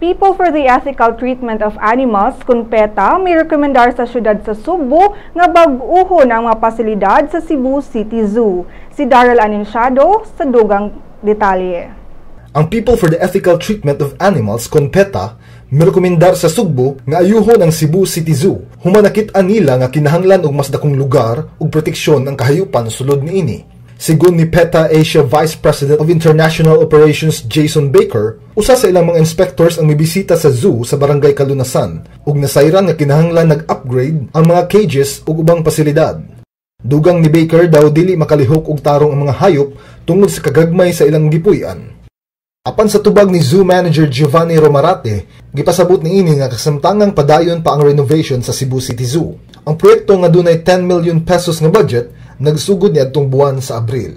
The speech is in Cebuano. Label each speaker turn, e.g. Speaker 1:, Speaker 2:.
Speaker 1: People for the Ethical Treatment of Animals kun PETA may rekomendar sa syudad sa Sugbo nga bag-uhon ang mga pasilidad sa Cebu City Zoo. Si Daryl Anunciado sa dugang detalye.
Speaker 2: Ang People for the Ethical Treatment of Animals kon PETA mirekomendar sa Sugbo nga ayuhon ang Cebu City Zoo human nakit-an nila nga kinahanglan og mas dakong lugar ug proteksyon ang kahayupan sulod niini. Sigon ni PETA Asia Vice President of International Operations Jason Baker, usa sa ilang mga inspectors ang mibisita sa zoo sa Barangay Kalunasan ug nasayran nga kinahanglan nag-upgrade ang mga cages ug ubang pasilidad. Dugang ni Baker, daw dili makalihok og tarong ang mga hayop tungod sa kagagmay sa ilang gipuy-an. Apan sa tubag ni Zoo Manager Giovanni Romarate, gipasabot niini nga kasamtangang padayon pa ang renovation sa Cebu City Zoo. Ang proyekto nga dunay 10 million pesos nga budget nagsugod niadtong buwan sa Abril.